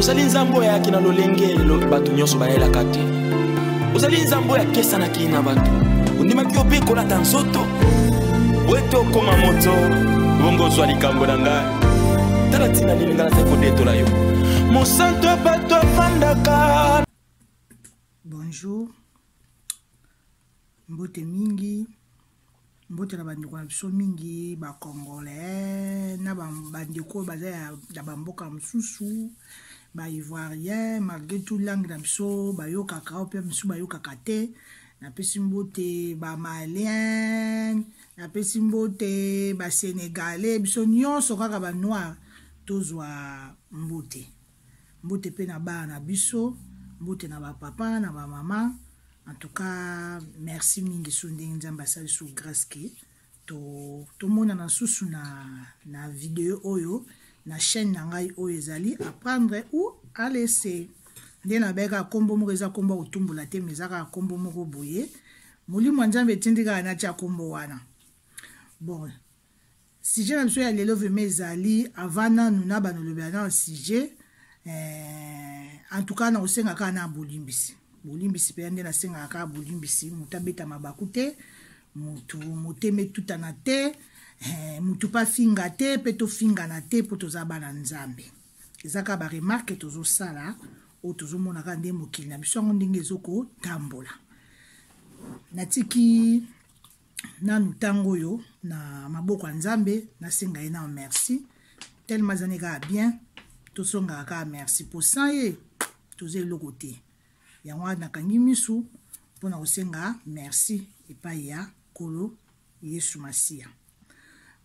Ozali Nzambe oyo ayaki na lolenge bato nyonso bayelaka te. Ozali Nzambe oyo akesanaki na bato. Ondimaki yo mpe kolata nzoto po ete okoma moto, bongo ozwa likambo na ngai. Tala ntina nini ngai nazali kodetola yo. Mosantu ya bato afandaka. Bonjour, mbote mingi, mbote na bandeko na biso mingi bacongolais na bandeko oyo baza ya bamboka mosusu, baivoirien, malgré tout langue na biso bayokaka oyo mpe mosusu bayokaka te. Napesi mbote bamalien, napesi mbote basénégalais, biso nyonso kaka banoir tozwa mbote. Mbote mpe na bana na biso, mbote na bapapa na bamama. En tout cas, merci mingi so ndenge Nzambe asali so grâce ke tomonana susu na video oyo na chaîne na ngai oyo ezali apprendre ou à laisser. Nde nabeyaka kombo moko eza kombo ya kotumbola te, mais eza kaka kombo moko boye. Molimo ya Nzambe etindi kaka natia kombo wana. Bon, sujet na biso ya lelo vraiment ezali avant nanu na banolobela na sujet, en tout cas na kosenga kaka na bolimbisi. Bolimbisi mpenza nde nasengaka kaka bolimbisi. Moto abeta mabaku te, moto motema etutana te, moto mpe afinga te, mpe tofingana te, mpo toza bana Nzambe. Eza kaka baremarke tozosala oyo tozomona kaka nde mokili na biso yango ndenge ezokotambola. Natiki nanu ntango oyo na maboko ya Nzambe, nasenga ye nano merci tellement azani kaka bien, tosongaka kaka merci po sans ye toza eloko te. Yango wana nakangi misu mpona kosenga merci epai ya Nkolo Yesu Masiya.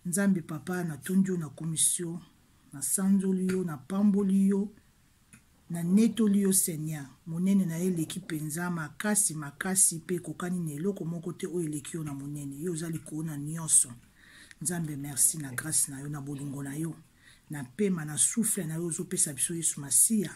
Nzambe papa, natondi yo, nakumisi yo, nasanzoli yo, napamboli yo, nanetoli yo Seigneur. Monene na ye eleki mpenza makasi makasi, mpe ekokani na eloko moko te oyo eleki yo na monene. Yo oza likolo na nyonso. Nzambe, merci na grâce na yo, na bolingo na yo, na pema na souffle na yo ozopesa biso Yesu Masiya.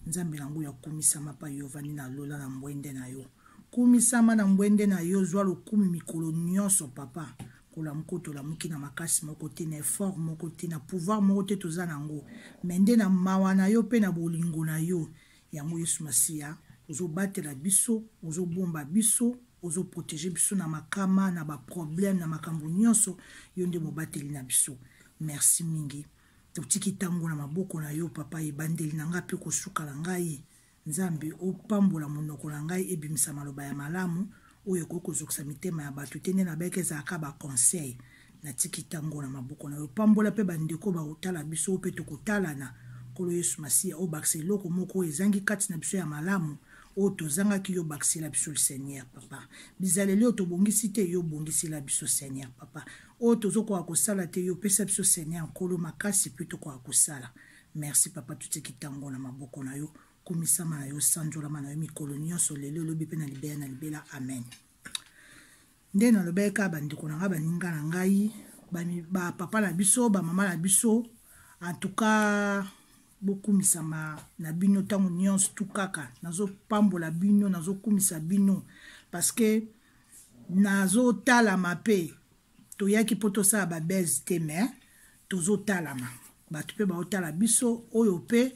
Nzambe na nguya, kumisama pa yo ovandi na lola na mbwende na yo. Kumisama na mbwende na yo, zwa lokumu mikolo nyonso papa. Kolamuka tolamuki na makasi moko te, na effort moko te, na pouvoir moko te toza nango, me nde na mawa na yo mpe na bolingo na yo yango Yesu Masiya ozobatela biso, ozobomba biso, ozoprotege biso na makama, na baproblème, na makambo nyonso. Yo nde mobateli na biso. Merci mingi. Totiki ntango na maboko na yo papa, ebandeli na ngai mpe kosuka na ngai. Nzambe, opambola monoko na ngai ebimisa maloba ya malamu oyo ekoki kozokisa mitema ya bato te. Nde nabayaki ezalaka baconseil. Natiki ntango na maboko na yo. Pambola mpe bandeko bakotala biso mpe tokotalana. Nkolo Yesu Masiya, obakisa eloko moko oyo ezangi kati na biso ya malamu oyo tozangaki, yo bakisela biso Seigneur papa. Bizaleli oyo tobongisi te, yo obongisela biso Seigneur papa. Oyo tozokoka kosala te, yo opesa biso Seigneur Nkolo makasi mpe tokoka kosala. Merci papa, totiki ntango na maboko na yo. Kumisama na yo, sanjolama na yo mikolo nyonso, lelo, elobi mpe na libela na libela. Amen. Nde nalobaki kaka bandeko na ngai, baninga na ngai, bapapa na biso, bamama na biso, en tout cas bokumisama na bino ntango nyonso tu kaka. Nazopambola bino, nazokumisa bino parce que nazotalama mpe toyaki mpo tosala babese te, mais tozotalama, bato mpe baotala biso oyo mpe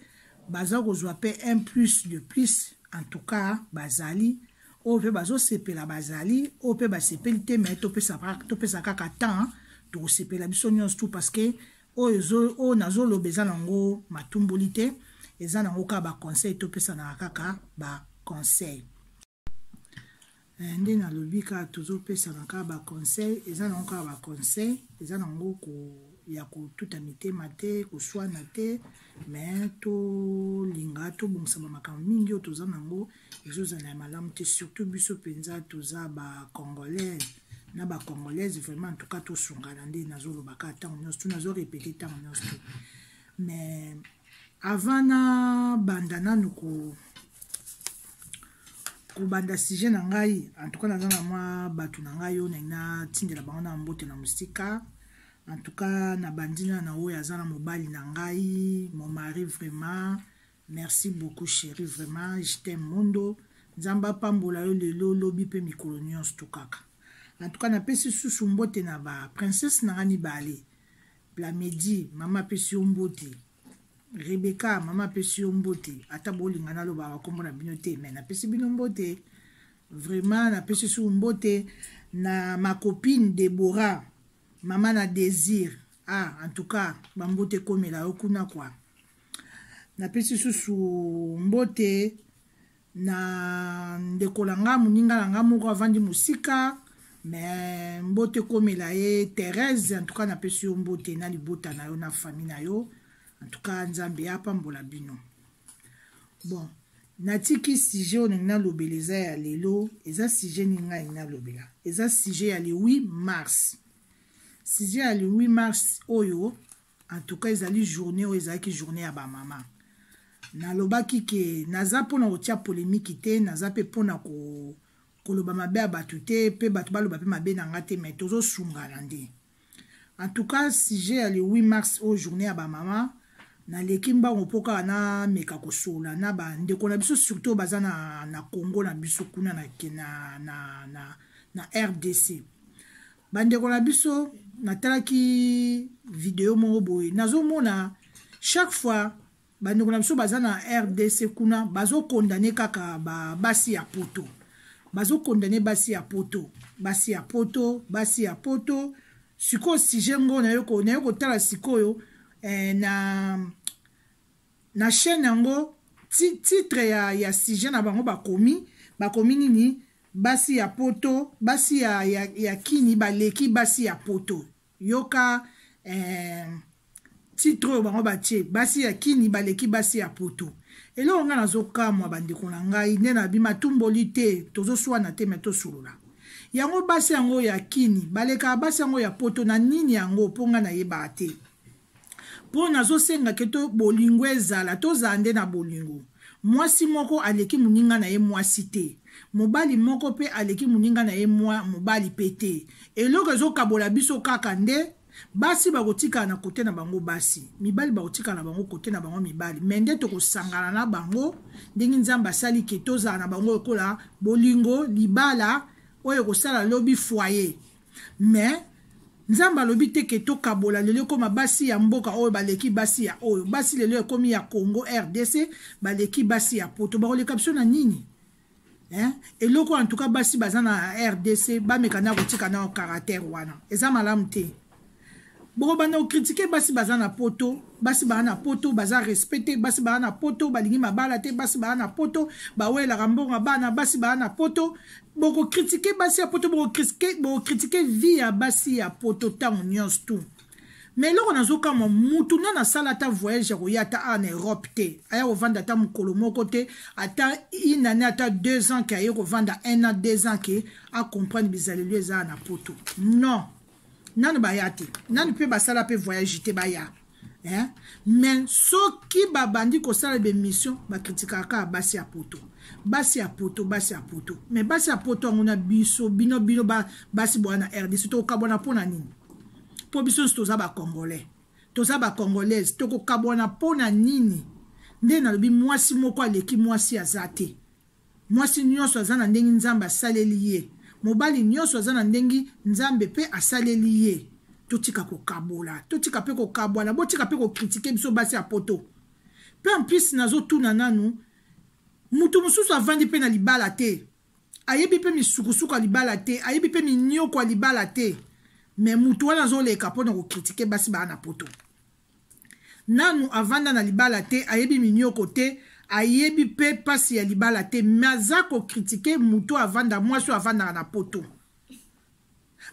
baza kozwa mpe un plus de plus. En tout cas bazali oyo mpe bazosepela, bazali oyo mpe basepeli te, mais topesa kaka temps, tokosepela biso nyonso tu parce que oyo nazoloba eza nango matumboli te, eza nango kaka baconseil, topesanaka kaka baconseil. Nde nalobi kaka tozopesana kaka baconseil, eza nango kaka baconseil, eza nango ya kotuta mitema te, koswana te, mais tolinga tobongisa bamakambo mingi oyo toza nango ezozala ya malamu te, surtout biso mpenza toza bacongolais na bacongolaise. Vraiment, en tout cas tosungana. Nde nazoloba kaka ntango nyonso tu, nazorepete ntango nyonso tu. Mais avant na banda nanu kobanda sujet na ngai, en tout cas naza na mwa bato na ngai oyo nalingi natindela bango na mbote na mosika. En tout cas nabandi na oyo aza na mobali na ngai, mon mari, vraiment merci beaucoup chéri, vraiment je t'aime mondo. Nzambe apambola yo lelo, lobi mpe mikolo nyonso tu kaka. En tout cas napesi susu mbote na ba princesse na ngai mibale, Plamedi, mama apesi yo mbote. Rebecca, mama apesi yo mbote. Ata bolinga naloba bakombo na bino te, mais napesi bino mbote. Vraiment napesi su mbote na ma copine Deborah, mama na Désir. Ah, en tout cas, bambote ekomela yo kuna quoi. Napesi susu mbote na ndeko na nga, moninga na nga moko avandi mosika, mais mbote ekomela ye Thérèse. En tout cas napesi yo mbote na libota na yo na famille na yo. En tout cas Nzambe apambola bino. Bon, natiki sujet oyo nalingi nalobela eza ya lelo, eza sujet nini ngai nalingi nalobela? Eza sujet ya le 8 mars. Sujet ya le 8 mars oyo, en tout cas ezali journée oyo ezalaki journée ya bamama. Nalobaki ke naza mpona kotia polémique te, naza mpe mpona koloba mabe ya bato te, mpe bato baloba mpe mabe na nga te, mais tozosungana nde. En tout cas sujet ya le 8 mars oyo, journée ya bamama, naleki mbango mpo kaka nameka kosola na bandeko na biso, surtout baza na Congo na biso kuna na RDC. Bandeko na biso, natalaki video moko boye, nazomona chaque fois bandeko na biso baza na RDC kuna bazokondane kaka basi ya poto, bazokondane basi ya poto, basi ya poto, basi ya poto. Sikoyo sujet ngo naye kotala sikoyo na chaîne yango, titre ya sujet na bango bakomi nini? Basi ya poto, basi ya kini baleki basi ya poto. Yoka titre oyo bango batie, basi ya kini baleki basi ya poto. Eloko ngai nazokamwa, bandeko na ngai, nde na bima tumboli te, tozoswana te, me tosolola yango. Basi yango ya kini balekaka basi yango ya poto na nini yango? Mpo ngai nayebaka te, mpo nazosenga ke to bolingo ezala, tozala nde na bolingo. Mwasi moko aleki moninga na ye mwasi te, mobali moko mpe aleki moninga na ye mobali mpe te. Eloko ezokabola biso kaka nde basi bakotikala na kote na bango basi, mibali bakotikala na bango kote na bango mibali. Me nde tokosangana na bango ndenge Nzambe asali ke tozala na bango lokola bolingo, libala oyo ekosala lobi foyer. Me Nzambe alobi te ke tokabola lelo ekóma basi ya mboka oyo baleki basi ya oyo. Basi lelo ekomi ya Congo RDC baleki basi ya poto, bakoleka biso na nini? Eloko en tout cas basi baza na RDC bameka na kotika na caractère wana, eza malamu te. Bokobanda kocritiquer basi baza na poto, basi baza na poto baza respect te, basi baza na poto balingi mabala te, basi baza na poto bawelaka mbongo bana, basi baza na poto. Bokocritiquer basi ya poto, bokocritiquer vie ya basi ya poto ntango nyonso tu. Mais eloko nazokamwa, mutu nani asala ata voyage ya koya ata awa na Europe te, aya kovanda ata mokolo moko te, ata une année, ata 2 ans, ke aye kovanda un an, 2 ans, ke acomprendre bizaleli eza na poto. Non, nanu baya te, nanu mpe basala mpe voyage te baya, hein? Mais soki babandi kosala baémission, bakritikaka kaka basi ya poto, basi ya poto, basi ya poto. Mais basi ya poto yango na biso, bino basi boya na RDC, tokokabwana mpo na nini? Mpo biso nyonso toza bacongolais, toza bacongolaise, tokokabwana mpo na nini? Nde nalobi, mwasi moko aleki mwasi aza te. Mwasi nyonso aza na ndenge Nzambe asaleli ye, mobali nyonso aza na ndenge Nzambe mpe asaleli ye. Totika kokabola, totika mpe kokabwana, botika mpe kocritiquer biso basi ya poto. Mpe en plus nazotuna nanu, mutu mosusu avandi mpe na libala te, ayebi mpe misukusuku ya libala te, ayebi mpe minyoko ya libala te, me mutu wana azoleka mpona kocritiquer basi baa na poto. Nanu avanda na libala te, ayebi minyoko te, ayebi mpe mpasi ya libala te, me aza kocritiquer mutu avanda, mwasi oyo avandaka na poto.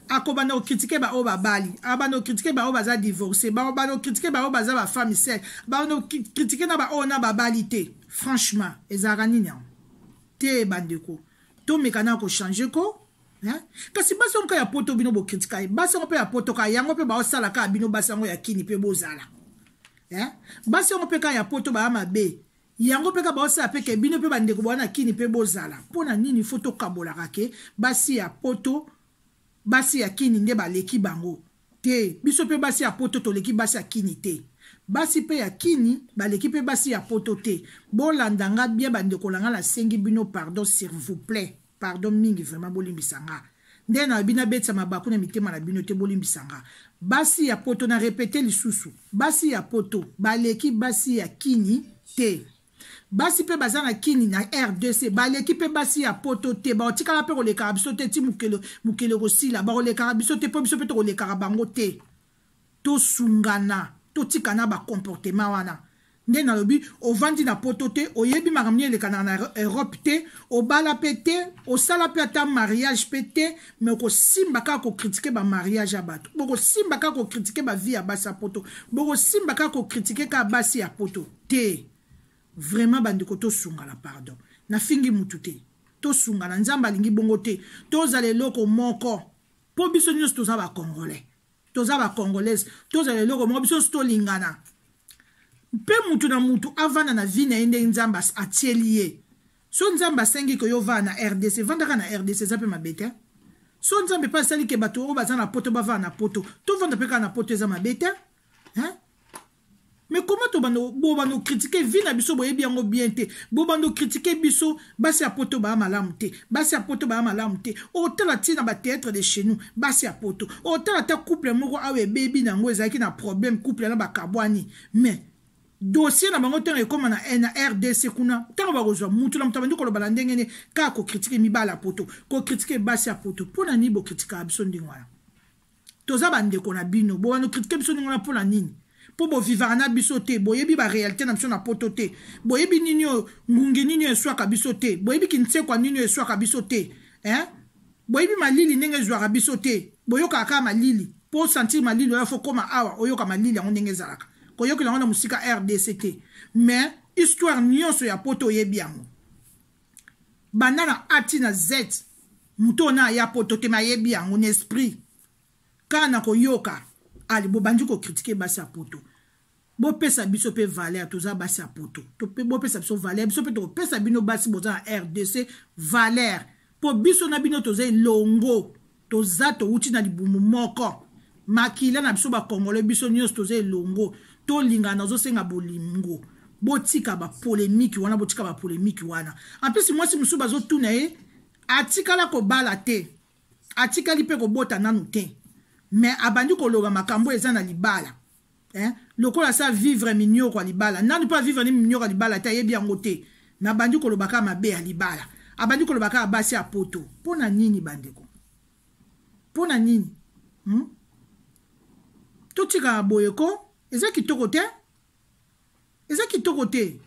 Akobanda kocritiquer baoyo babali, abanda kocritiquer baoyo baza divorcé, bakobanda kocritiquer baoyo baza bafemme seule, bakobanda kocritiquer na baoyo na babali te. Franchement, ezalaka nini yango te? Bandeko, tomeka na kochanger ko. Kasi basi yango ya poto, bino bokritika ye, basi yango mpe ya poto kaka yango mpe baosala kaka bino basi yango ya kini mpe bozala. Basi yango mpe kaka ya poto baya mabe yango mpe kaka baosala mpe ke bino mpe bandeko boya na kini mpe bozala. Mpo na nini fo tokabolaka ke basi ya poto, basi ya kini nde baleki bango te? Biso mpe basi ya poto toleki basi ya kini te, basi mpe ya kini baleki mpe basi ya poto te. Bolanda nga bien, bandeko na nga, nasengi bino pardon, s'il vous plaît, pardon mingi vraiment, bolimbisa nga. Nde na bino abetisa mabaku na mitema na bino te, bolimbisa nga. Basi ya poto, na repete lisusu, basi ya poto baleki basi ya kini te. Basi mpe baza na kini na RDC baleki mpe basi ya poto te. Bakotikala mpe kolekaka biso te ti mokelo mokelo ekosila. Bakolekaka biso te mpo biso mpe tokolekaka bango te. Tosungana, totika na bacomportement wana. Nde nalobi, ovandi na poto te, oyebi makambo nini elekanaka na Europe te, obala mpe te, osala mpe ata mariage mpe te, mais okosimba kaka kokritike bamariage ya bato, bokosimba kaka kokritike bavie ya basi ya poto, bokosimba kaka kokritike kaka basi ya poto te. Vraiment bandeko, tosungana, pardon, nafingi mutu te, tosungana. Nzambe alingi bongo te, tozala eloko moko, mpo biso nyonso toza bacongolais, toza bacongolaise, tozala eloko moko, biso nyonso tolingana, mpe mutu na mutu avanda na vie na ye ndenge Nzambe atieli ye. So Nzambe asengi ke yo ovanda na RDC, vandaka na RDC, eza mpe mabe te. So Nzambe mpe asali ke bato oyo baza na poto bavanda na poto, tovanda mpe kaka na poto, eza mabe te, hein? Mais comment tobanda bobanda okritike vie na biso, boyebi yango bien te, bobanda okritike biso, basi ya poto baya malamu te, basi ya poto baya malamu te. Otala ntina batheatre de chez nous, basi ya poto, otala ata couple moko awa ebebi na yango, ezalaki na problème, couple na bakabwani, mais dossier na bango ntango ekóma na RDC kuna, ntango bakozwa mutu na moto abandi koloba na ndenge ne kaka kokritike mibala ya poto, kokritike basi ya poto. Mpo na nini bokritikaka biso ndenge wana? Toza bandeko na bino, bobanda kritike biso ndenge wana mpo na nini? Mpo bovivaka na biso te, boyebi baréalité na biso na poto te, boyebi nini oyo ngungi nini oyo eswaka biso te, boyebi kinsekwa nini oyo eswaka biso te, eh? Boyebi malili ndenge ezwaka biso te. Boyokaka kaka malili, mpo sentir malili oyo fo koma awa oyoka malili yango ndenge ezalaka, koyokela yango na mosika RDC te. Mais histoire nyonso ya poto oyebi yango banda na A ti na Z. Moto oyo na aya poto te, mayebi yango na esprit kaka na koyoka. Ali bobandi kokritike basi ya poto, bopesa biso mpe valeur. Toza basi ya poto, bopesa biso valeur, biso mpe tokopesa bino basi boza na RDC valeur, mpo biso na bino toza elongo, toza towuti na libumu moko, makila na biso bakongole, biso nyonso toza elongo, tolingana. Nazosenga bolingo, botika bapolemiki wana, botika bapolemiki wana. En plus mwasi mosusu bazotuna ye, atikala kobala te, atikali mpe kobota nanu te, mais abandi koloba makambo eza na libala, eh? Lokola asa vivre minyoko ya libala nanu mpe avivre ni minyoko ya libala te, ayebi yango te, mais abandi koloba kaka mabe ya libala, abandi koloba kaka basi ya poto. Mpo na nini, bandeko? Mpo na nini, Totikaka boye ko, eza kitoko te, eza kitoko te.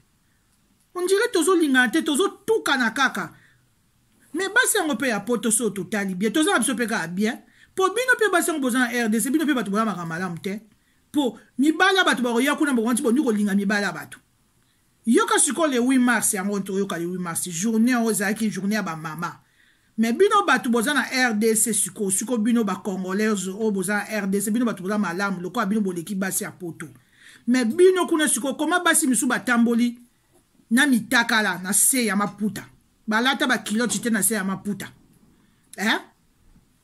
On dirait tozolingana te, tozotukana kaka. Mais basi yango mpe ya poto, so totali bien, toza na biso mpe kaka bien, mpo bino mpe basi yango boza na RDC, bino mpe bato boza makambo malamu te, mpo mibali ya bato bakoya kuna, bokonti bondi kolinga mibali ya bato. Yoka sikoyo le 8 mars yango, toyoka le 8 mars, journée yango ezalaki journée ya bamama. Mais bino bato boza na RDC sikoyo, sikoyo bino bacongolais oyo boza na RDC, bino bato boza malamu lokola bino boleki basi ya poto. Mais bino kuna sikoyo, koma basi misusu batamboli na mitakala na se ya maputa, balata bakiloti te na se ya maputa, eh?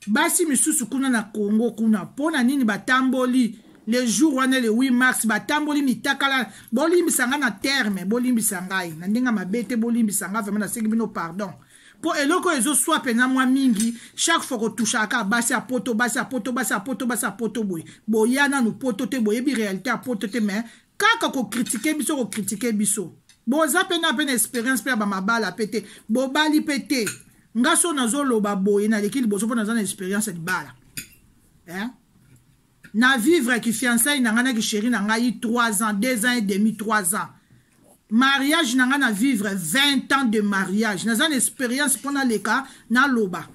Basi misusu kuna na Congo kuna, mpo na nini batamboli le jour wana, le 8 mars, batamboli mitakala? Bolimbisa ngai na terme, bolimbisa ngai na ndenge mabe te, bolimbisa ngai vraiment, nasengi bino pardon, mpo eloko oyo ezoswa mpenza mwa mingi. Chaque fois kotushaka basi ya poto, basi ya poto, basi ya poto, basi ya poto boye, boya nanu poto te, boyebi réalité ya poto te, mais kaka kokritike biso, kokritike biso. Boza mpe na mpe na expérience mpe ya bamabala mpe te, bobali mpe te. Nga so nazoloba boye, naleki liboso mpo naza na expérience ya libala, eh? Na vivre ki fiançailles na ngai na kichéri na ngai 3 ans, 2 ans et demi, 3 ans. Mariage na ngai na vivre 20 ans de mariage. Naza na expérience mpo naleka naloba.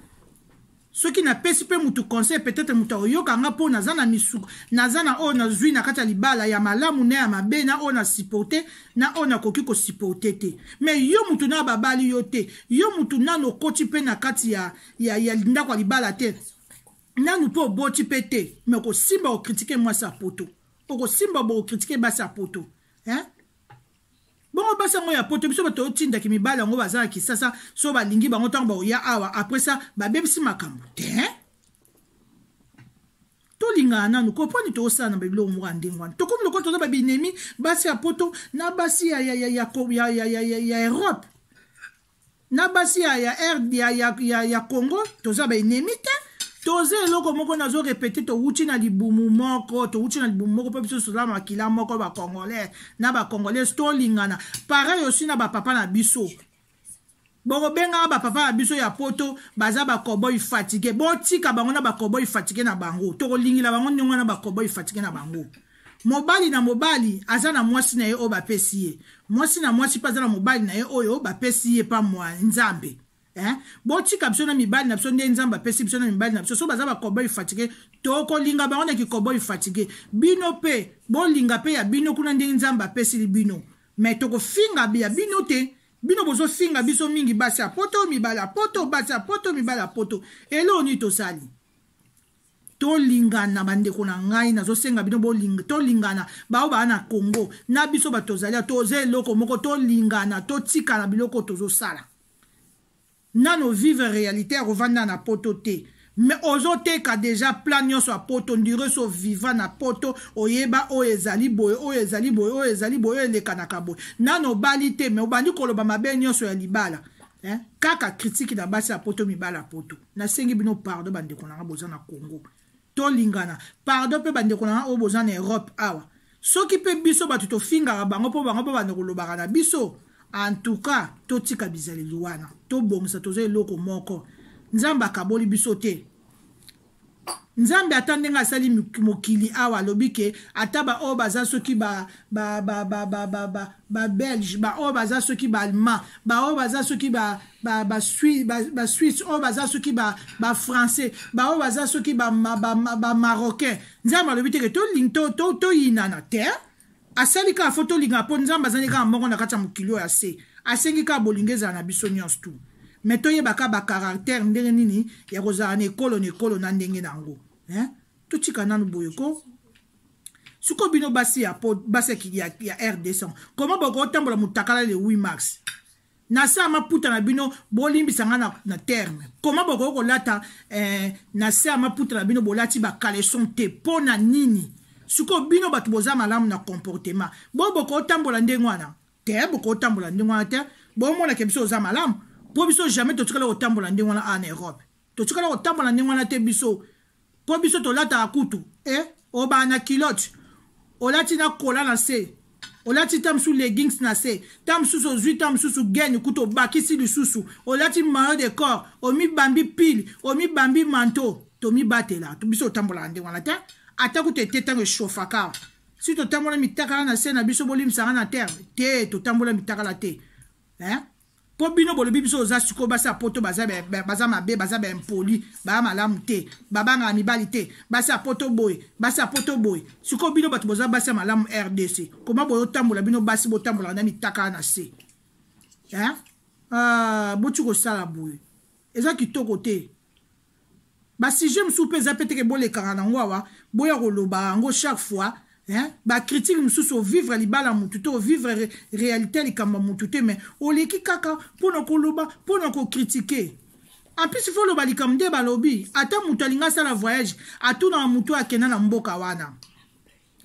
Soki napesi mpe mutu conseil, peut-être moto akoyoka nga, mpo naza na misuku, naza na oyo nazwi na kati ya libala, ya malamu na ya mabe, na oyo na supporte, na oyo nakoki kosupporte te. Mais yo mutu na babali yo te, yo mutu nanu okoti mpe na kati ya ndako ya libala te, nanu mpe oboti mpe te, mais okosimba okritike mwasi ya poto, okosimba bokritike basi ya poto, hein? Bongo basi yango ya poto, biso bato otindaki mibali yango baza na Kisasa, so balingi bango, ntango bakoya awa, après ça babebisi makambo te. Tolingaka nanu koponi, tokosala na babiloko moko ya ndenge wana, tokomi lokola toza babinemi, basi ya poto na basi ya Europe na basi ya Congo, toza baenemi te. Toza eloko moko, nazo répéter, towuti na libumu moko, towuti na libumu moko mpo biso toza makila moko, bacongolais na bacongolais tolingana. Pareil aussi na bapapa na biso. Bokobengaka bapapa na biso ya poto baza bacowboy fatigué, botika bango na bacowboy fatigué na bango. Tokolingila bango ndenge wana, bacowboy fatigué na bango. Mobali na mobali aza na mwasi na ye oyo bapesi ye, mwasi na mwasi mpe aza na mobali na ye oyo bapesi ye pa mwa Nzambe, eh? Botika biso na mibali na biso nde Nzambe apesi biso na mibali na biso. So baza bacowboy fatigué, tokolinga bango na kicowboy fatigué. Bino mpe bolinga mpe ya bino kuna ndenge Nzambe apesili bino, mais tokofinga ya bino te. Bino bozofinga biso mingi, basi ya poto, mibali ya poto, basi ya poto, mibali ya poto. Eloo nini tosali? Tolingana, bandeko na ngai, nazosenga bino tolingana. Bao baa na Congo na biso, bato tozali, toza eloko moko. Tolingana, totikana biloko tozosala. Nano vivre réalité ya kovanda na poto te, mais ozoteka déjà plan nyonso ya poto. Ndire so viva na poto, oyeba oyo ezali boye, oyo ezali boye, oyo ezali boye, oyo elekanaka boye. Nano obali te, mais obandi koloba mabe nyonso ya libala, eh? Kaka critique na basi ya poto, mibala ya poto. Nasengi bino pardon, bandeko na nga boza na Congo, tolingana. Pardon mpe, bandeko na nga oyo boza na Europe awa, soki mpe biso bato tofingaka bango mpo bango mpo banda kolobaka na biso. En tout cas, totika bizaleli wana, tobongisa. Toza eloko moko, Nzambe akaboli biso te. Nzambe, ata ndenge asali mokili awa, alobi ke ata baoyo baza soki babelge, baoyo baza soki baallemand, baoyo baza soki basuisse, oyo baza soki bafrançais, baoyo baza soki bamarocain, Nzambe alobi te ke toyinana te. Asali kaka faut tolinga, mpo Nzambe azali kaka moko na kati ya mokili oyo ya se. Asengi kaka bolingo ezala na biso nyonso tu, mais toyebaka bacaractère ndenge nini ya kozala na ekolo na ekolo na ndenge na yango, eh? Totika nanu boye ko. Sikoyo bino basi ya basi ya RDC, comment bokotambola motakala le 8 mars na se ya maputa na bino? Bolimbisa nga na terme. Comment bokoki kolata na se ya maputa na bino, bolati bacaleçon te? Mpo na nini? Sikoyo bino bato boza malamu na comportement, bo bokotambola ndenge wana te? Bokotambola ndenge wana te. Bomonake biso oza malamu, mpo biso jamais totikala kotambola ndenge wana. Awa na Europe totikala kotambola ndenge wana te biso, mpo biso tolataka kutu obaa na culotte, olati na kola na se, olati ta mosusu leggings na se, ta mosusu ozwi ta mosusu gaine kutu, obakisi lisusu, olati maillot de corps, omibambi pile, omibambi manteau. Tomibatela biso, otambolaka ndenge wana te. Ata kutu ete ntango echauffaka, si totambola mitakala na se na biso, bolimbisanga na terme te, totambola mitakala te, eh? Mpo bino bolobi biso oza sikoyo basi ya poto baza, baza mabe, baza baimpoli, baya malamu te, babangaka mibali te, basi ya poto boye, basi ya poto boye. Sikoyo bino bato boza basi ya malamu RDC, koma boye otambola, bino basi botambolaka na mitakala na se, eh? Ah, boti kosala boye eza kitoko te. Basujet mosusu mpe eza mpe teke bolekaka nango awa, boya koloba yango chaque fois, hein? Bacritique mosusu, ovivre libala mutu te, ovivre réalité ya likambo ya mutu te, mais oleki kaka mpona koloba, mpona kocritiquer. En plus, faut oloba likambo nde balobi. Ata moto alingi asala voyage, atunaka motu akenda na mboka wana.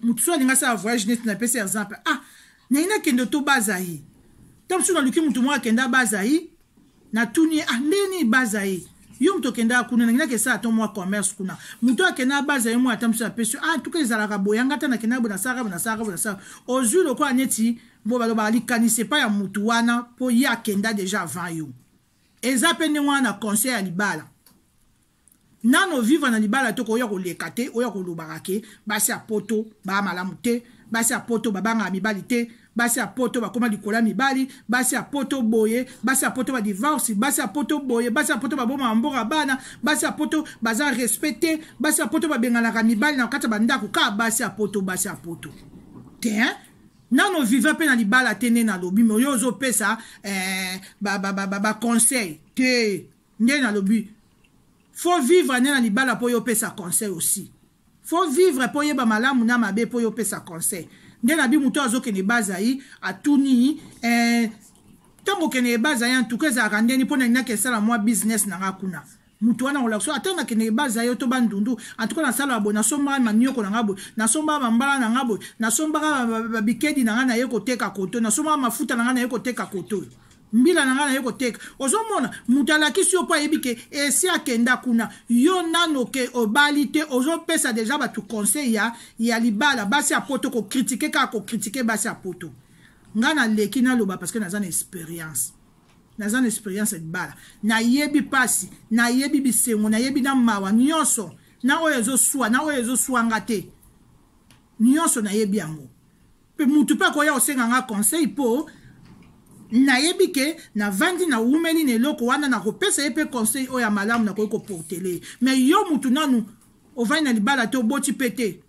Motu so alingi asala voyage, neti napesi exemple, ah, nayi nakende to baza ye, ta mosusu naluki motu moko akenda baza ye, natuni ye: ah, ndenge nini baza ye? Yo moto okendaka kuna, nangi nakesala to mwa commerce kuna. Moto akendaka baza ye mwa, ata mosusu apesi: ah, tuka ezalaka boye, yanga ata nakendaka boye, nasalaka boye, nasalaka boye, nasalaka. Ozwi lokola neti bo balobaka likanisi epai ya motu wana, mpo ye akenda déjà avant yo. Eza mpe ndenge wana na conseil ya libala. Nano vivre na libala te, koya koleka te, oya kolobaka ke basi ya poto baa malamu te, basi ya poto babangaka mibali te, basi ya poto bakóma likolo ya mibali, basi ya poto boye, basi ya poto badivorce, basi ya poto boye, basi ya poto babomaka mboka bana, basi ya poto baza respect te, basi ya poto babenganaka mibali na kati ya bandako, kaka basi ya poto, basi ya poto te. Nano viva mpe na libala te nde nalobi, mais oyo ozopesa baconseil ba, ba, ba te. Nde nalobi, faut vivre nde na libala mpo oyo opesa conseil aussi. Faut vivre mpo oyeba malamu na mabe mpo oyo opesa conseil. Nde nabi, moto azokende bazai, atuni ntango okende bazai, antuka ezalaka ndeni? Mpo nalingaki esala mwa business na nga kuna. Motu wana kolakisa: ata nakende baza yo to Bandundu, antuka nasalaka boye, nasombaka manioko na nga boye, nasombaka bambala na nga boye, nasombaka babikedi na nga, naye koteka koto, nasombaka mafuta na nga, naye koteka koto. Mbila na ngai naye koteka. Ozomona moto alakisi yo mpo ayebi ke esi akenda kuna. Yo nano ke obali te, ozopesa deja bato conseil ya libala. Basi ya poto kokritike kaka kokritike basi ya poto. Ngai naleki naloba parce que naza na experience. Naza na experience ya libala. Nayebi pasi, nayebi bisengo, nayebi na mawa nyonso. Na oyo ezoswa, na oyo ezoswanga te. Nyonso nayebi yango. Pe mutu pe akoya kosenga nga conseil po nayebi ke navandi nawumeli na eloko wana, nakopesa ye pe conseil oyo ya malamu nakoki koportele ye. Mais yo mutu nanu ovandi na libala te, oboti pe te.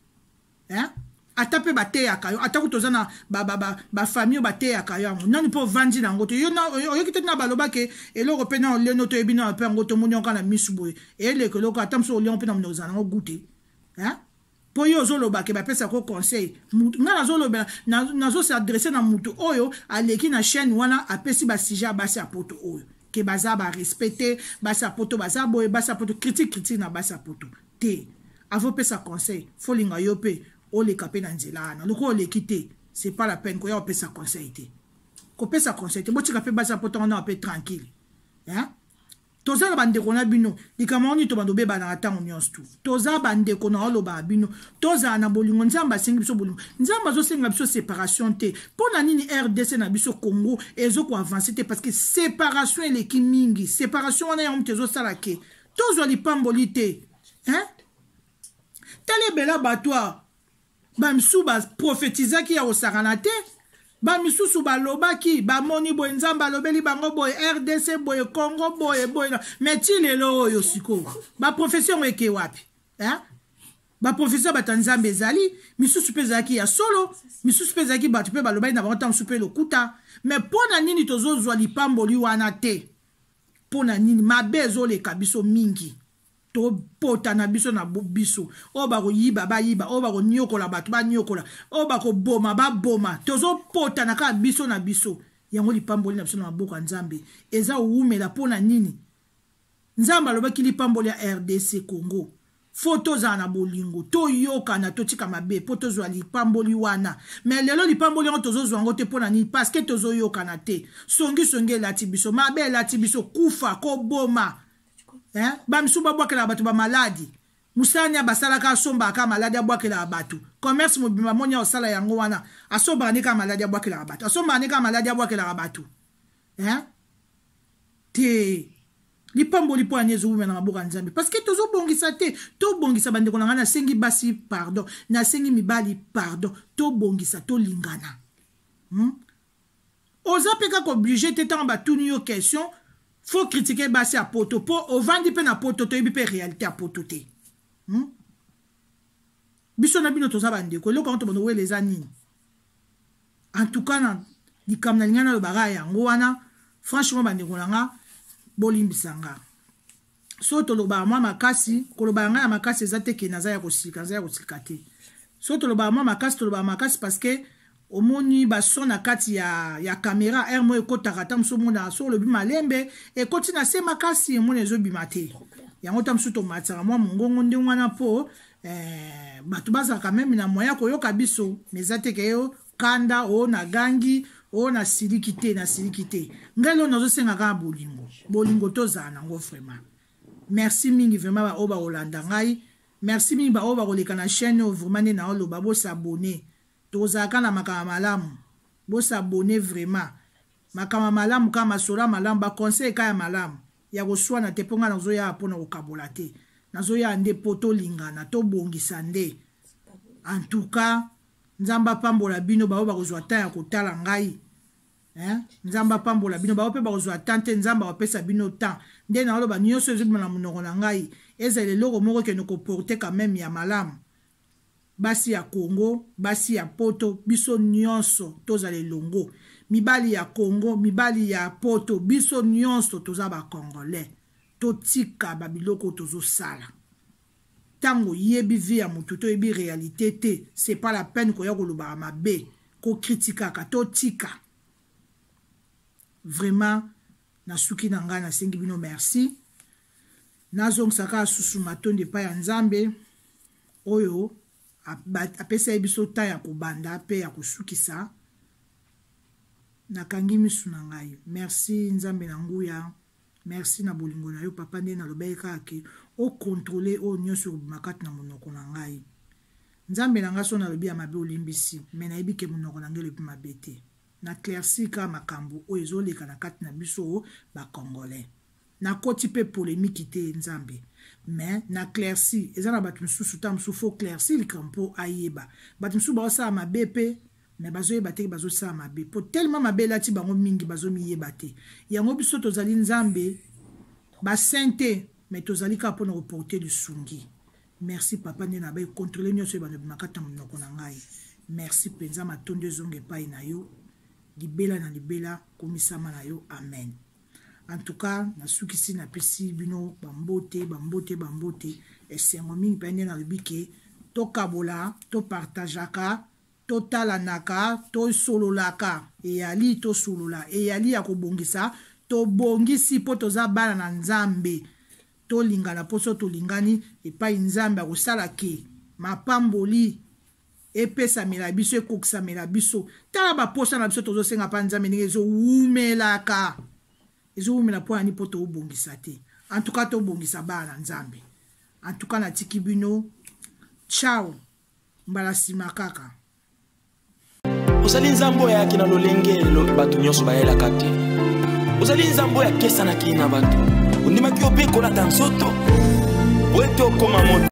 Hein? Ata pe bateyaka yo, ata kutu oza na ba famille oyo bateyaka yo yango, nanu pe ovandi na yango te. Yo na, oyoki te na baloba ke eloko pe na oleno toyebi na pe yango, tomoni yango kaka na misu boye. Eleko eloko ata mosusu olia yango pe na monoko ezala nango goût te. Hein? Po yo ozoloba ke bapesa ko conseil. Nga nazolobela, nazo s'adresser na mutu oyo aleki na chaîne wana apesi ba sujet ya basi ya poto oyo. Ke baza ba respecter, basi ya poto baza boye, basi ya poto critique critique na basi ya poto. Te. Avant pesa conseil, faut linga yo pe oleka pe na nzela wana. Loko oleki te, c'est pas la peine koya opesa conseil te. Kopesa conseil te, botika pe basi ya poto wana pe tranquille. Hein? Toza na bandeko na bino, likambo yango nini tobanda obebanaka ntango nyonso tu. Toza bandeko na olobaka bino, tozala na bolingo. Nzambe asengi biso bolingo. Nzambe azosenga biso séparation te. Mpo na nini RDC na biso Congo ezo ko avancer te? Parce que séparation eleki mingi. Séparation wana yango moto ezosala ke tozwa lipamboli te. Hein? Tala ebela bato a ba misusu ba prophétisaki ya kosakana te. Ba misusu balobaki, bamoni boye Nzambe alobeli bango boye, RDC boye, Congo boye, boye. Mais ti lelo oyo sikoyo, ba prophétie yango eke wapi? Hein? Ba prophétie ya bato ya Nzambe ezali, misusu pe ezalaki ya solo, misusu pe ezalaki bato pe balobaki na bango ntango mosusu pe lokuta. Mais mpo na nini tozozwa lipamboli wana te? Mpo na nini mabe ezoleka biso mingi? Topota na biso na biso. Oyo bakoyiba, bayiba. Oyo bakonyokola bato, banyokola. Oyo bakoboma, baboma. Tozopota na kaka biso na biso. Yango lipamboli na biso na maboko ya Nzambe eza kowumela mpo na nini? Nzambe alobaki lipamboli ya RDC Congo. Fo tozala na bolingo, toyokana, totika mabe mpo tozwa lipamboli wana. Mais lelo lipamboli yango tozozwa yango te mpo na nini? Parce que tozoyokana te. Songi songi elati biso, mabe elati biso, kufa, koboma. Hein? Ba misusu babwakelaka bato ba maladi. Mosala nini basalaka, asombaka kaka maladi abwakelaka bato. Commerce mobimba moni osala yango wana, asombaka nde kaka maladi abwakelaka bato. Asombaka nde kaka maladi abwakelaka bato. Hein? Te. Lipamboli mpo ani ezowumela na maboko ya Nzambe. Parce que tozobongisa te. Tobongisa bandeko na ngai, nasengi basi pardon, nasengi mibali pardon. Tobongisa, tolingana. Oza pe kaka obligé te tango batuni yo question faut critiquer basi ya poto po ovandi pe na poto toyebi pe réalité ya poto te. Biso na bino toza bandeko, eloko yango tobanda kowela eza nini? En tout cas na likambo nalinga nalobaka yango wana, franchement bandeko na nga bolimbisa nga. So tolobaka mwa makasi, kolobaka nga ya makasi eza te ke naza ya kosilika, naza ya kosilika te. So tolobaka mwa makasi, tolobaka makasi parce que omoni ba son na kati ya caméra, heure moko ekotaka ata mosusu omona so olobi malembe ekoti na se makasi, omona ezobima te. Yango ta mosusu tomatisaka mwa mongongo ndenge wana po bato bazalaka meme na moyen ya koyoka biso, mais eza te ke yo kanda o na gangi o na siliki te, na siliki te. Ngai lelo nazosenga kaka bolingo, bolingo tozala nango vraiment. Merci mingi vraiment ba oyo bakolanda ngai, merci mingi ba oyo bakoleka na chaîne oyo vraiment nde naoloba bosabonner. Tozalaka na makambo malamu, bosabonner vraiment. Makambo malamu kaka, masolo ya malamu, ba conseil kaka ya malamu ya koswana te, mpo ngai nazoya mpo na kokabola te, nazoya nde mpo tolingana, tobongisa nde. En tout cas Nzambe apambola bino baoyo bakozwa temps ya kotala ngai. Hein? Nzambe apambola bino baoyo mpe bakozwa temps te, Nzambe akopesa bino temps. Nde naoloba nyonso ezobima na monoko na ngai, ezala eloko moko ekende koporte quand même ya malamu. Basi ya Congo, basi ya Poto, biso nyonso tozala elongo. Mibali ya Congo, mibali ya Poto, biso nyonso toza ba Congolais. Totika ba biloko tozosala. Tango oyebi vie ya mutu to yebi réalité te, c'est pas la peine koya kolobaka mabe, ko critiquaka, totika. Vraiment nasuki na ngai, nasengi bino merci. Nazongisa kaka susu matondi epai ya Nzambe oyo apesa ye biso temps ya kobanda pe ya kosukisa. Nakangi misu na ngai. Merci Nzambe na nguya. Merci na bolingo na yo papa nde nalobaki kaka ke okontrole oyo nyonso ekobima kati na monoko na ngai. Nzambe na ngai so nalobi ya mabe olimbisi, me nayebi ke monoko na ngai elobi mabe te. Na clairci kaka makambo oyo ezoleka na kati na biso ba congolais. Nakoti mpe polemiki te Nzambe, mais na clairci eza na bato mosusu ntango mosusu fo clairci likambo mpo ayeba. Bato mosusu baosala mabe mpe mais bazoyeba te bazosala mabe mpo tellement mabe elati bango mingi bazomiyeba te. Yango biso tozali Nzambe basaint te, mais tozali kaka mpona koporte lisungi. Merci papa nde na bai contrôler nyonso ebanda bima kati na monoko na ngai. Merci mpenza, matondo ezonga epai na yo libela na libela, komisama na yo, amen. En tout cas nasukisi, napesi bino bambote bambote bambote, esengo mingi mpe nde nalobi ke tokabola, topartageaka, totalanaka, tosololaka, eyali tosolola, eyali ya kobongisa, tobongisi mpo toza bana na Nzambe. Tolingana mpo so tolingani epai Nzambe akosala ke mapamboli epesamela biso, ekokisamela biso. Tala baposa na biso tozosenga mpa Nzambe ndenge ezowumelaka, ezowumela mpo yani mpo tobongisa te. En tout cas tobongisa bana na Nzambe. En tout cas natiki bino, ciao, mbala nsima kaka. Ozali nzambe oyo ayaki na lolenge bato nyonso bayelaka te. Ozali nzambe oyo akesanaki na bato, ondimaki yo mpe kolata nzoto po ete okoma moto.